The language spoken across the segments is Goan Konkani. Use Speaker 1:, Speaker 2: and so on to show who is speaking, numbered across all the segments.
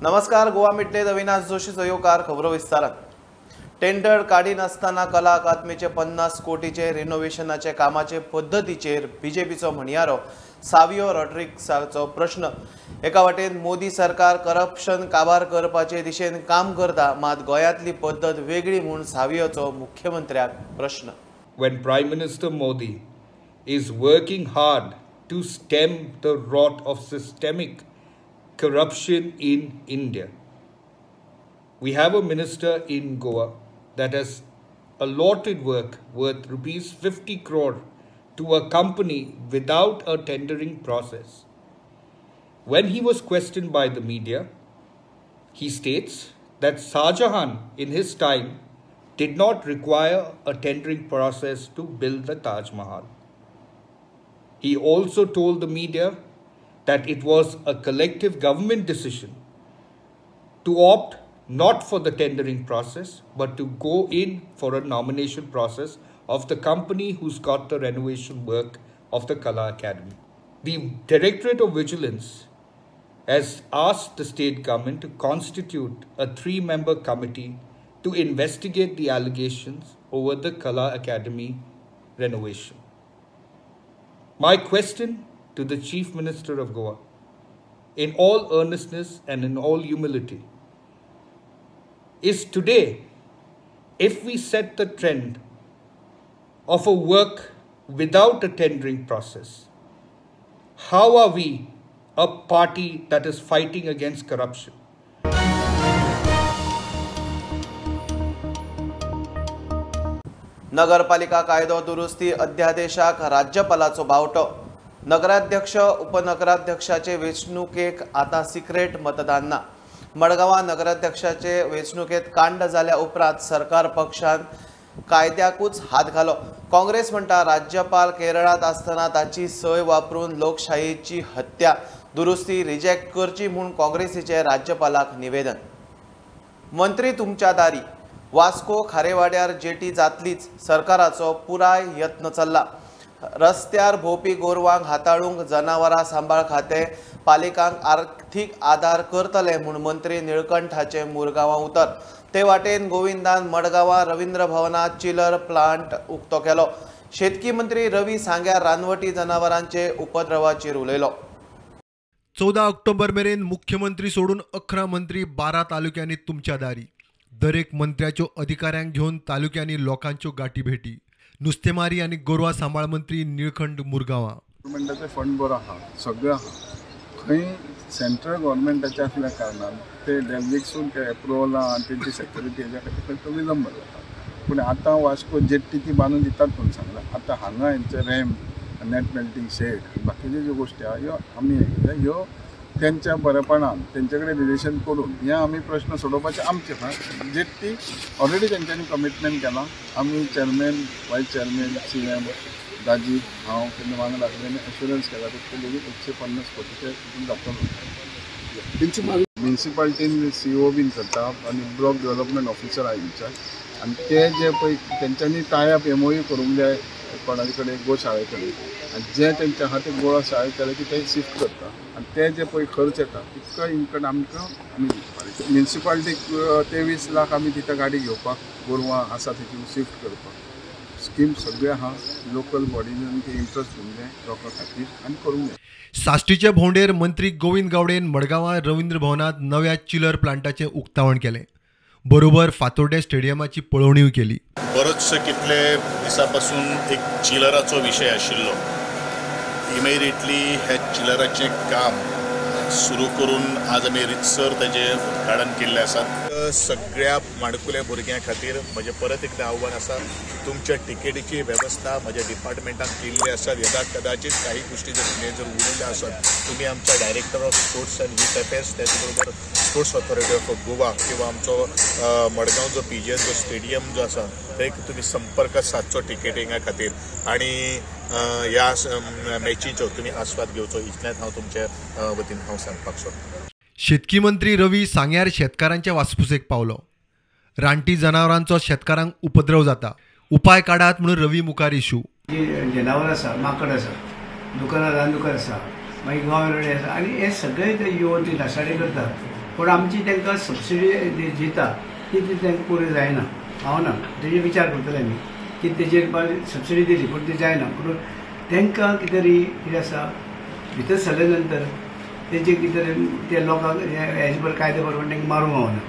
Speaker 1: नमस्कार, गोवा मिडडेत अविनाश जोशी सहयोकार. खबरो विस्तारात. टेंडर काडिनासतना कला अकादमीचे 50 कोटीचे रिनोव्हेशनाचे कामाचे पद्दतीचेर बीजेपीचो म्हणयारो सावियो रॉड्रिग्साचो प्रश्न. एका वाटेन मोदी सरकार करप्शन काबार करपाचे दिशेन काम करता, मात गोंयांतली पद्दत वेगळी म्हूण सावियोचो मुख्यमंत्र्याक प्रश्न.
Speaker 2: When Prime Minister Modi is working hard to stem the rot of systemic corruption in India, we have a minister in Goa that has allotted work worth rupees 50 crore to a company without a tendering process. When he was questioned by the media, he states that Shah Jahan in his time did not require a tendering process to build the Taj Mahal. He also told the media that it was a collective government decision to opt not for the tendering process, but to go in for a nomination process of the company who's got the renovation work of the Kala Academy. The Directorate of Vigilance has asked the state government to constitute a 3-member committee to investigate the allegations over the Kala Academy renovation. My question to the Chief Minister of Goa, in all earnestness and in all humility, is today, if we set the trend of a work without a tendering process, how are we a party that is fighting against corruption?
Speaker 1: नगरपालिका कायदो दुरुस्ती अध्यादेशाक राज्यपालाचो बावटो. नगराध्यक्ष उपनगराध्यक्षाचे वेंचणुकेक आतां सिक्रेट मतदान ना. मडगांवां नगराध्यक्षाचे वेंचणुकेंत कांड जाल्या उपरांत सरकार पक्षान कायद्याकूच हात घालो. काँग्रेस म्हणटा राज्यपाल केरळांत आसतना ताची सय वापरून लोकशाहीची हत्या. दुरुस्ती रिजेक्ट करची म्हूण काँग्रेसीचे राज्यपालाक निवेदन. मंत्री तुमच्या दारी. वास्को खारेवाड्यार जेटी जातलीच, सरकाराचो पुराय यत्न चल्ला. रस्त्यार भोंवपी गोरवांक हाताळूंक जनावरां सांबाळ खातें पालिकांक आर्थीक आदार करतले म्हूण मंत्री निळकंठाचें मुरगांवां उतर. ते वाटेन गोविंदान मडगांवां रवींद्र भवनांत चिलर प्लांट उक्तो केलो. शेतकी मंत्री रवी सांग्यार रानवटी जनावरांचे उपद्रवाचेर उलयलो.
Speaker 3: 14 ऑक्टोबर मेरेन मुख्यमंत्री सोडून 11 मंत्री 12 तालुक्यांनी तुमच्या दारी. दरेक मंत्र्याच्यो अधिकाऱ्यांक घेवन तालुक्यांनी लोकांच्यो गाठी भेटी. नुस्तेमारी आनी गोरवां सांबाळ मंत्री निळखंड मुरगांवां.
Speaker 4: गव्हर्मेंटाचे फंड बरो आहा, सगळें आहा. खंय सेंट्रल गव्हर्मेंटाचे आसल्या कारणान ते डेलिगेट्सून ते एप्रुवलां आनी तेंची सेक्युरिटी हेज्या खातीर खंय तो विलंब जाता. पूण आतां वास्को जेट्टी ती बांदून दितात म्हूण सांगलां. आतां हांगा हेंचे रॅम्प, नॅट मेल्टींग शेड, बाकीच्यो ज्यो गोश्टी आहा ह्यो आमी हें ह्यो तेंच्या बरेपणान तेंचे कडेन रिलेशन करून हे आमी प्रश्न सोडोवपाचे आमचे. जेट्टी ऑलरेडी तेंच्यांनी कमिटमेंट केलां. आमी chairman, vice chairman, CM, दाजी, हांव तेन्ना वांगडा आसले एश्युरन्स केला तितले लेगीत 150 कोटीचे तितून जातलो. म्युनिसिपालिटीन CO बीन करता आनी ब्लॉक डेव्हलपमेंट ऑफिसर आहा इन्चार्ज. आनी ते जे पळय तेंच्यांनी टायप MOU करूंक जाय कोणा कडेन गोशाळे कडेन, आनी जे तेंचे आहा ते गोळा शाळे केले की ते शिफ्ट करता आनी ते जे पळय खर्च येता तितको इनकम आमकां आमी दिवपाक. म्युनिसिपालिटीक 23 लाख आमी दिता गाडी घेवपाक, गोरवां आसा तितून शिफ्ट करपाक. स्कीम सगळें आहा, लोकल बॉडीन ते इंट्रस्ट घेवंक जाय लोकां खातीर आनी करूंक जाय.
Speaker 3: साश्टीचे भोंवडेर मंत्री गोविंद गावडेन मडगांवां रवींद्र भवनांत नव्या चिलर प्लांटाचें उक्तावण केलें. बरोबर फातोर्डे स्टेडियमाची पळोवणीय केली.
Speaker 5: बरोचसो कितले दिसां पासून एक चिलराचो विशय आशिल्लो. इमिडिएटली हे चिलराचें काम सुरू करून आज आमी रितसर ताजें उद्घाटन केल्लें आसा. सगळ्या माणकुल्या भुरग्यां खातीर म्हजें परत एकदां आव्हान आसा, तुमच्या टिकेटीची वेवस्था म्हज्या डिपार्टमेंटान केल्ली आसा. यदा कदाचित काही गोश्टी जर तुमी जर उरयल्यो आसत, तुमी आमच्या director of sports and youth affairs, त्याच बरोबर स्पोर्ट्स ऑथॉरिटी ऑफ गोवा किंवा आमचो मडगांव जो PGN जो स्टेडियम जो आसा थंय तुमी संपर्क सादचो टिकेटिंगा खातीर आनी ह्या मॅचीचो तुमी आस्वाद घेवचो इतलेंच हांव तुमचे वतीन हांव सांगपाक सोदतां.
Speaker 3: शेतकी मंत्री रवी सांग्यार शेतकारांच्या वासपुसेक पावलो. रानटी जनावरांचो शेतकारांक उपद्रव जाता, उपाय काडात म्हणून रवी मुखार इशू.
Speaker 6: जी जनावरां आसा, माकड आसा, दुकानां रान दुकान आसा, मागीर गांव आसा आनी हे सगळे ते येवन ती नाशाडी करतात. पूण आमची तांकां सबसिडी दिता ती तांकां पुरी जायना, पावना. तेजेर विचार करतले आमी की तेजेर सबसिडी दिली पूण ती जायना. पूण तांकां कितें तरी कितें आसा भितर सरले नंतर तेजे कितें तरी ते लोकांक हेजे बरोबर कायदे बरोबर तांकां मारूंक गावना,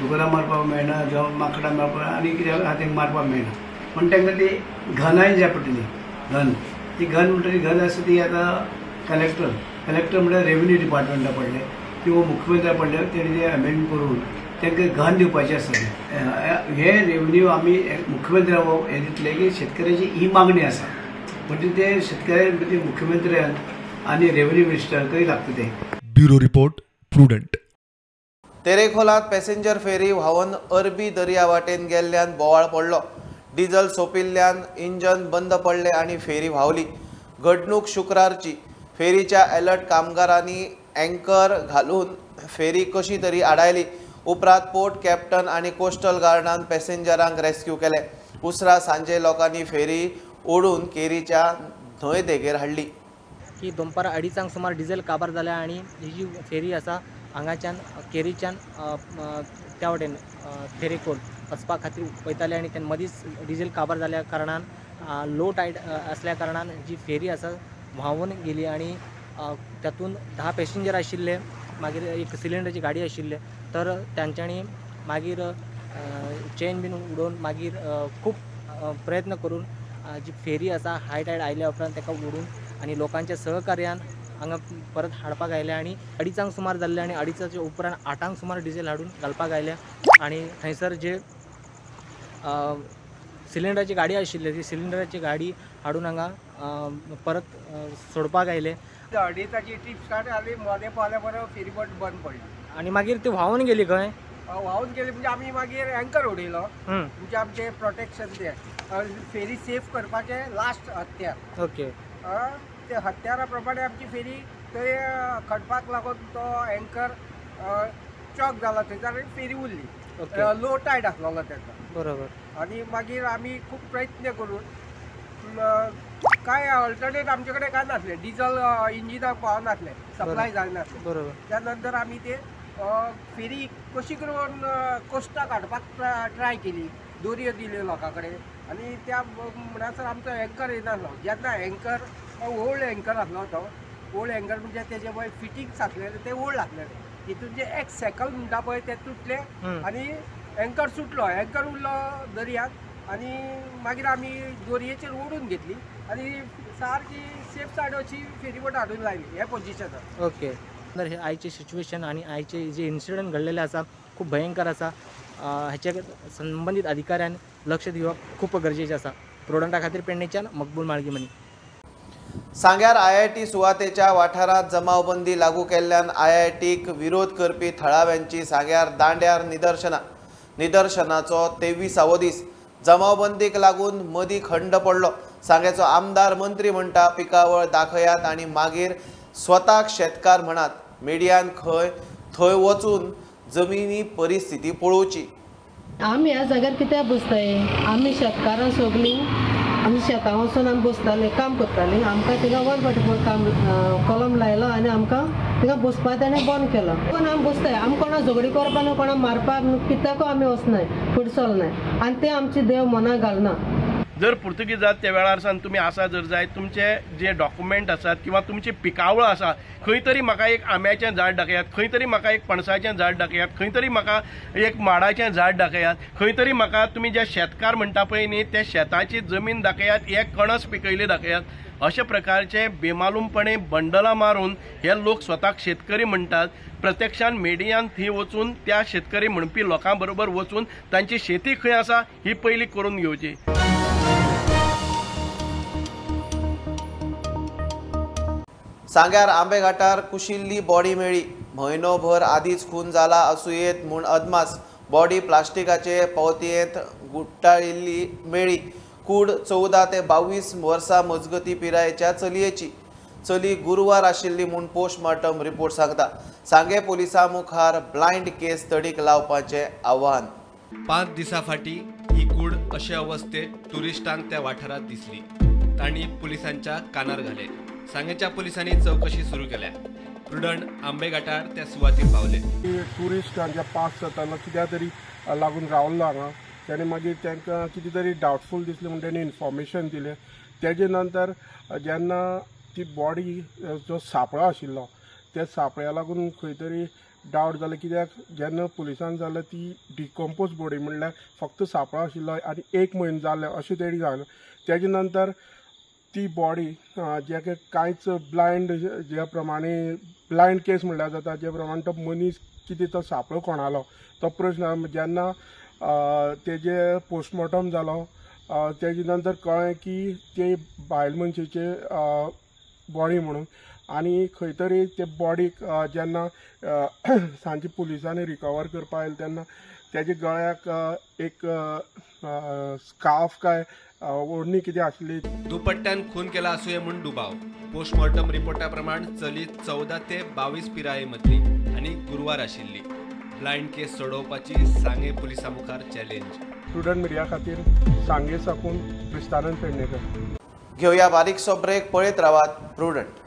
Speaker 6: दुकरां मारपाक मेळना, जावं माकडां मारपाक आनी कितें आसा तांकां मारपाक मेळना. पूण तांकां ती घनाय जाय पडटली. घन ती घन म्हणटरी घन आसा ती आतां कलेक्टर कलेक्टर म्हणल्यार रेवेन्यू डिपार्टमेंटा पडले किंवा मुख्यमंत्र्या पडले, तेणी ते अमेंड करून तांकां घन दिवपाचें आसा. हे रेवेन्यू आमी मुख्यमंत्र्या हें दितले की शेतकऱ्याची ही मागणी आसा, म्हणजे ते शेतकऱ्या म्हणजे मुख्यमंत्र्यान आनी रेवेन्यू मिनिस्टराकय लागता ते.
Speaker 3: Bureau report, Prudent.
Speaker 1: तेरेखोलांत पॅसेंजर फेरी व्हांवन अरबी दर्या वाटेन गेल्ल्यान बोवाळ पडलो. डिझल सोंपिल्ल्यान इंजन बंद पडलें आनी फेरी व्हांवली. घडणूक शुक्रारची. फेरीच्या अलर्ट कामगारांनी अँकर घालून फेरी कशी तरी आडायली. उपरांत पोर्ट कॅप्टन आनी कोस्टल गार्डान पॅसेंजरांक रेस्क्यू केले. उसरा सांजे लोकांनी फेरी ओडून केरीच्या न्हंय देगेर हाडली.
Speaker 7: की दनपारां 2:30 सुमार डिझेल काबार जाल्या आनी ही जी फेरी आसा हांगाच्यान केरीच्यान त्या वटेन तेरेखोल वचपा खातीर वयताले आनी ते मदींच डिझेल काबार जाल्या कारणान लो टायड आसल्या कारणान जी फेरी आसा व्हांवून गेली आनी तातूंत 10 पॅसेंजर आशिल्ले, मागीर एक सिलिंडरची गाडी आशिल्ले. तर तांच्यांनी मागीर चेन बीन उडोवन मागीर खूब प्रयत्न करून जी फेरी आसा हाय टायड आयल्या उपरांत ताका ओडून आनी लोकांच्या सहकार्यान हांगा परत हाडपाक आयले आनी 2:30 सुमार जाल्ले आनी 2:30 उपरांत 8 सुमार डिझेल हाडून घालपाक आयले आनी थंयसर जे सिलिंडराची गाडी आशिल्ली ती सिलिंडराची गाडी हाडून हांगा परत सोडपाक आयले.
Speaker 8: 2:30 ट्रीप स्टार्ट जाली, मोदें पावल्या बरोबर फेरीबोट बंद पडली
Speaker 7: आनी मागीर ती व्हांवून गेली. खंय
Speaker 8: व्हांवून गेली म्हणजे आमी मागीर एंकर उडयलो, म्हणजे आमचें प्रोटेक्शन तें फेरी सेफ करपाचें लास्ट हत्यार.
Speaker 7: ओके,
Speaker 8: ते हत्यारा प्रमाणे आमची फेरी थंय खणपाक लागून तो एंकर चॉक जाला थंयसर फेरी उरली. लो टायड आसलेलो तेन्ना,
Speaker 7: बरोबर.
Speaker 8: आनी मागीर आमी खूब प्रयत्न करून कांय अल्टरनेट आमचे कडेन कांय नासलें, डिजल इंजिनाक पावनासलें, सप्लाय जायनासलें.
Speaker 7: बरोबर.
Speaker 8: त्या नंतर आमी ते फेरी कशी करून कोस्टाक हाडपाक ट्राय केली, दोरयो दिल्यो लोकां कडेन आनी त्या म्हणसर आमचो एंकर येनासलो. जेन्ना एंकर ओल्ड एंकर आसलो, तो ओल्ड एंकर म्हणजे तेजे पळय फिटिंग्स आसलेले ते ओल्ड आसलेले, तितून जे एक सेकल म्हणटा पळय ते तुटले आनी एंकर सुटलो, एंकर उरलो दर्यांत आनी मागीर आमी दोरयेचेर ओडून घेतली आनी सारकी सेफ सायड अशी फेरीबोट हाडून लायली ह्या पोजिशनार.
Speaker 7: ओके, तर हे आयचे सिच्युएशन आनी आयचे जे इन्सिडंट घडलेले आसा खूब भयंकर आसा. हाचे संबंदीत अधिकाऱ्यान लक्ष दिवप खूब गरजेचें आसा. प्रुडंटा खातीर पेडणेच्यान मकबूल माळगीमनी.
Speaker 1: सांग्यार IIT सुवातेच्या वाठारांत जमावबंदी लागू केल्ल्यान IITक विरोध करपी थळाव्यांची सांग्यार दांड्यार निदर्शनां. निदर्शनाचो 23वो दीस. जमावबंदीक लागून मदीं खंड पडलो. सांग्याचो आमदार मंत्री म्हणटा पिकावळ दाखयात आनी मागीर स्वताक शेतकार म्हणात. मिडियान खंय थंय वचून जमिनी परिस्थिती पळोवची.
Speaker 9: आमी ह्या जाग्यार कित्याक बसताय? आमी शेतकारां सगळीं आमी शेतां वचून आमी बसताले, काम करतालीं. आमकां थिंगा 144 काम कलम लायलो आनी आमकां थिंगा बसपाक ताणें बंद केलो. पूण आमी बसताय, आमी कोणा झगडी करपाक न्हू, कोणा मारपाक न्हू, कित्याकूय आमी वचनाय, फुडें चलनाय आनी ते आमचे देव मनाक घालना.
Speaker 10: जर पुर्तुगीजात त्या वेळार सावन तुमी आसा जर जायत, तुमचे जे डॉक्युमेंट आसात किंवा तुमची पिकावळ आसा, खंय तरी म्हाका एक आंब्याचें झाड दाखयात, खंय तरी म्हाका एक पणसाचें झाड दाखयात, खंय तरी म्हाका एक माडाचें झाड दाखयात, खंय तरी म्हाका तुमी जे शेतकार म्हणटा पळय न्ही त्या शेताची जमीन दाखयात, एक कणस पिकयली दाखयात. अशा प्रकारचे बेमालूमपणे बंडलां मारून हे लोक स्वताक शेतकरी म्हणटात. प्रत्यक्षान मिडियान थंय वचून त्या शेतकरी म्हणपी लोकां बरोबर वचून तांची शेती खंय आसा ही पयली करून घेवची.
Speaker 1: सांग्यार आंबेघाटार कुशिल्ली बॉडी मेळ्ळी. म्हयनोभर आदींच खून जाला आसूं येत म्हूण अदमास. बॉडी प्लास्टिकाचे पोतयेंत गुठ्ठाळिल्ली मेळ्ळी. कूड 14 ते 22 वर्सां मजगती पिरायेच्या चलयेची. चली गुरवार आशिल्ली म्हूण पोस्टमार्टम रिपोर्ट सांगता. सांगें पोलिसां मुखार ब्लायंड केस तडीक लावपाचें आव्हान.
Speaker 11: 5 दिसां फाटीं ही कूड अशे अवस्थेत ट्युरिस्टांक त्या वाठारांत दिसली. तांणी पुलिसांच्या कानार घाले. सांगेच्या पोलिसांनी चवकशी सुरू केल्या. प्रुडंट आंबेघाटार त्या सुवातेर पावले.
Speaker 12: टुरिस्ट हांच्या पास जातालो कित्या तरी लागून रावल्लो हांगा, तेणे मागीर तांकां कितें तरी डावटफूल दिसलें म्हूण तेणी इन्फॉर्मेशन दिलें. तेजे नंतर जेन्ना ती बॉडी जो सांपळो आशिल्लो त्या सांपळ्या लागून खंय तरी डावट जालें, कित्याक जेन्ना पुलिसान जालें ती डिकम्पोज बॉडी म्हणल्यार फक्त सांपळो आशिल्लो आनी 1 म्हयनो जाले अशें तेणी सांगलें. तेजे नंतर ती बॉडी जे कांयच ब्लायंड, ज्या प्रमाणे ब्लायंड केस म्हणल्यार जाता, जे प्रमाणे तो मनीस कितें तो सांपळो कोणालो तो प्रश्न, जेन्ना तेजे पोस्टमॉर्टम जालो तेजे नंतर कळ्ळें की ते बायल मनशेचे बॉडी म्हणून. आनी खंय तरी ते बॉडीक जेन्ना सांजे पुलिसांनी रिकवर करपा आयले तेन्ना तेजे गळ्याक एक स्कार्फ काय ओढणी कितें आसली.
Speaker 11: दुपट्ट्यान खून केला आसुये म्हूण दुबाव. पोस्टमॉर्टम रिपोर्टा प्रमाण चली 14 ते 22 पिराये मदली आनी गुरवार आशिल्ली. ब्लायंड केस सोडोवपाची सांगे पुलिसां मुखार चॅलेंज.
Speaker 12: स्टुडंट मिडिया खातीर सांगे साकून क्रिस्तानंद पेडणेकर.
Speaker 1: घेवया बारीकसो ब्रेक, पळयत रावात प्रुडंट.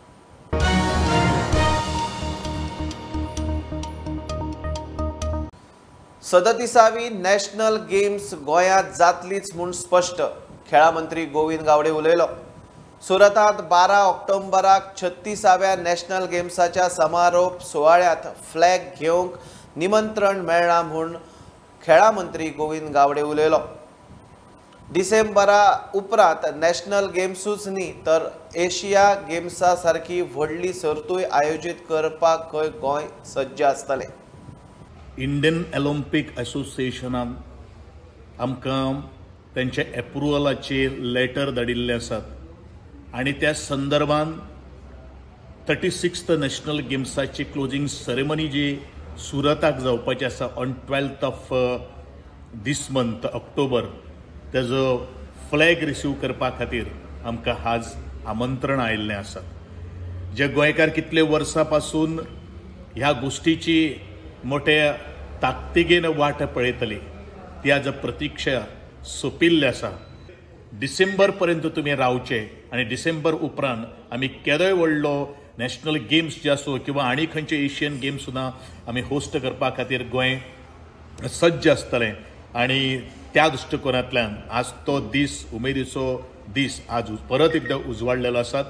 Speaker 1: 37वी नॅशनल गेम्स गोंयांत जातलीच म्हूण स्पश्ट खेळा मंत्री गोविंद गावडे उलयलो. सुरतांत 12 ऑक्टोबराक 36व्या नॅशनल गेम्साच्या समारोप सुवाळ्यांत फ्लॅग घेवंक निमंत्रण मेळ्ळां म्हूण खेळा मंत्री गोविंद गावडे उलयलो. डिसेंबरा उपरांत नॅशनल गेम्सूच न्ही तर एशिया गेम्सा सारकी व्हडली सर्तूय आयोजीत करपाक खंय गोंय सज्ज आसतलें.
Speaker 5: इंडियन ऑलिम्पिक असोसिएशनान आमकां तेंच्या एप्रुवलाचे लेटर धाडिल्ले आसात आनी त्या संदर्भान 36th national गेम्साची क्लोजींग सेरेमनी जी सुरताक जावपाची आसा on 12th of this month October, तेजो फ्लॅग रिसीव करपा खातीर आमकां आज आमंत्रण आयिल्लें आसा. जे गोंयकार कितले वर्सां पासून ह्या गोश्टीची मोठे ताकतिकेन वाट पळयतली ती आज प्रतिक्षा सोंपिल्ली आसा. डिसेंबर पर्यंत तुमी रावचे आनी डिसेंबर उपरांत आमी केदोय व्हडलो नॅशनल गेम्स जे आसूं किंवा आनी खंयचे एशियन गेम्स सुद्दां आमी होस्ट करपा खातीर गोंय सज्ज आसतलें. आनी त्या दृश्टिकोनांतल्यान आज तो दीस, उमेदीचो दीस आज परत एकदां उजवाडलेलो आसा.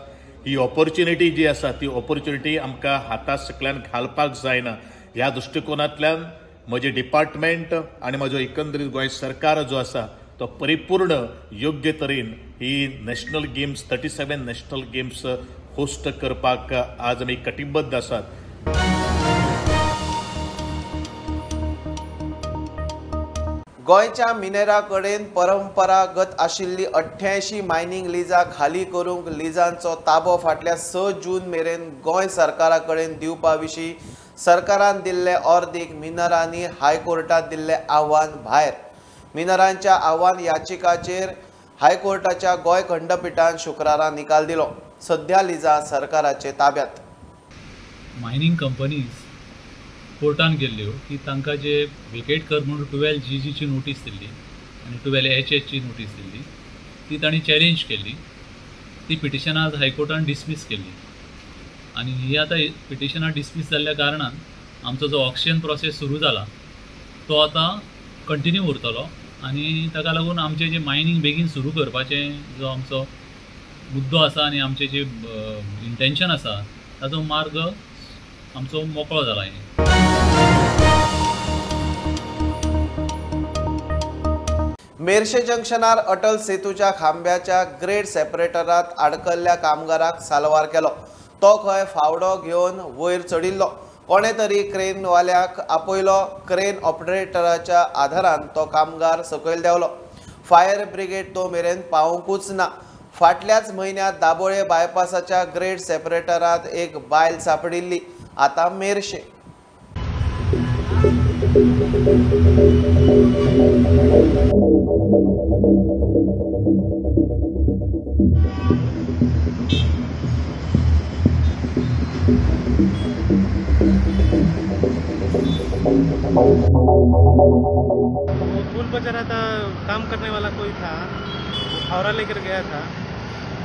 Speaker 5: ही ऑपॉर्च्युनिटी जी आसा ती ऑपॉर्च्युनिटी आमकां हाता सकल्यान घालपाक जायना. ह्या दृश्टिकोनांतल्यान म्हजें डिपार्टमेंट आनी म्हजो एकंदरीत गोंय सरकार जो आसा तो परिपूर्ण योग्य तरेन ही national games 37 national games host करपाक आज आमी कटिबद्ध आसात.
Speaker 1: गोंयच्या मिनेरा कडेन परंपरागत आशिल्ली 88 मायनींग लिजां खाली करूंक लिजांचो ताबो फाटल्या 6 जून मेरेन गोंय सरकारा कडेन दिवपा विशीं सरकारान दिल्ले अर्दीक मिनरांनी हायकोर्टात दिल्ले आव्हान भायर. मिनरांच्या आव्हान याचिकाचेर हायकोर्टाच्या गोंय खंडपिठान शुक्रारा निकाल दिलो. सध्या लिजां सरकाराचे ताब्यात.
Speaker 13: मायनींग कंपनीज कोर्टान गेल्ल्यो की तांकां जे वेकेट कर म्हणून 12 GGची नोटीस दिल्ली आनी 12 HHची नोटीस दिल्ली ती तांणी चॅलेंज केल्ली. ती पिटिशनां आज हायकोर्टान डिसमीस केल्ली आनी ही आतां पिटिशनां डिसमीस जाल्ल्या कारणान आमचो जो ऑक्शन प्रोसेस सुरू जाला तो आतां कंटिन्यू उरतलो आनी ताका लागून आमचें जें मायनींग बेगीन सुरू करपाचें जो आमचो मुद्दो आसा आनी आमचें जें इंटेंशन आसा ताचो मार्ग आमचो मोकळो जाला. हें
Speaker 1: मेरशे जंक्शनार अटल सेतूच्या खांब्याच्या ग्रेड सेपरेटरात आडकल्ल्या कामगाराक साल्वार केलो. तो खंय फावडो घेवन वयर चडिल्लो. कोणे तरी क्रेनवाल्याक आपयलो. क्रेन ऑपरेटराच्या आधारान तो कामगार सकयल देंवलो. फायर ब्रिगेड तो मेरेन पावोवंकूच ना. फाटल्याच म्हयन्यांत दाबोळे बायपासाच्या ग्रेड सेपरेटरात एक बायल सापडिल्ली. आतां मेरशे.
Speaker 14: पुल बचा रहा था, काम करने वाला कोई था, वो फावड़ा लेकर गया था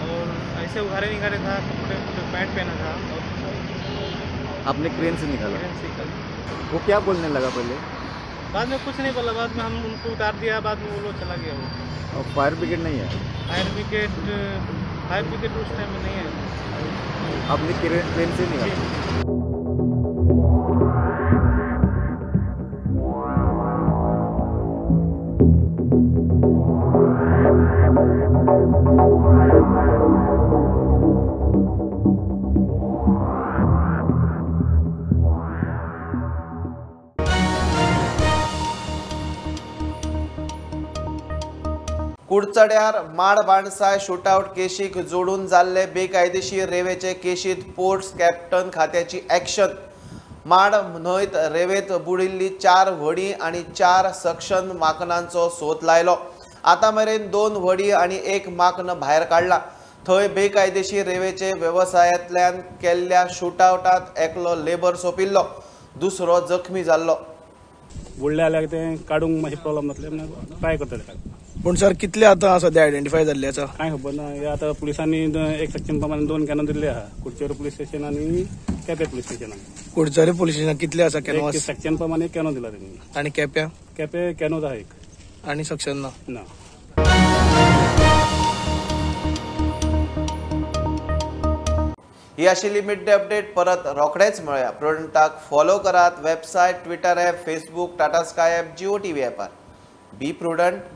Speaker 14: और ऐसे उघारे निघारे था, कपड़े पैंट पहना था और
Speaker 15: आपने क्रेन से निकाला?
Speaker 14: क्रेन से निकाला।
Speaker 15: वो क्या बोलने लगा पहले?
Speaker 14: बाद में कुछ नहीं बोला, बाद में हम उनको उतार दिया, बाद में वो लोग चला गया। वो
Speaker 15: और फायर ब्रिगेड नहीं है?
Speaker 14: फायर ब्रिगेड उस टाइम में नहीं है।
Speaker 15: आपने क्रेन से निकाला?
Speaker 1: कुडचड्यार माड बाणसाय शूटआउट केशीक जोडून जाल्ले बेकायदेशीर रेवेचे केशीत पोर्ट्स कॅप्टन खात्याची ॲक्शन। माड न्हंयत रेवेत बुडिल्ली 4 व्हडीं आनी 4 सक्शन माकनांचो सोद लायलो। आतां मेरेन 2 व्हडीं आनी 1 माकन भायर काडला। थंय बेकायदेशीर रेवेचे वेवसायांतल्यान केल्ल्या शूटआउटांत एकलो लेबर सोंपिल्लो, दुसरो जखमी जाल्लो।
Speaker 16: बुडले जाल्यार तें काडूंक मातशें प्रॉब्लम जातलें, ट्राय करतले।
Speaker 17: पूण सर कितले आतां सद्या आयडेंटिफाय जाल्ले आसा?
Speaker 16: कांय खबर ना। हे आतां पुलिसांनी एक सेक्शन प्रमाणे 2 कॅनॉन दिल्ले आहा, कुडचेर पुलीस स्टेशन आनी केपें पुलीस स्टेशनान।
Speaker 17: कुडचेर पुलीस स्टेशनान कितले आसा कॅनॉन?
Speaker 16: एक सेक्शन प्रमाणे 1 कॅनॉन दिला तेणी।
Speaker 17: आनी केप्यां?
Speaker 16: केपें कॅनॉन आहा एक।
Speaker 17: आनी सेक्शन ना?
Speaker 16: ना।
Speaker 1: ही आशिल्ली मिड डे अपडेट। परत रोखडेच मेळया। प्रुडंटाक फॉलो करात website, Twitter app, Facebook, Tata Sky app, Jio TV ॲपार। Be prudent,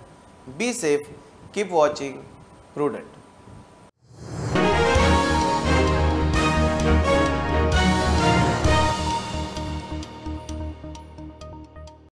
Speaker 1: be safe, keep watching Prudent.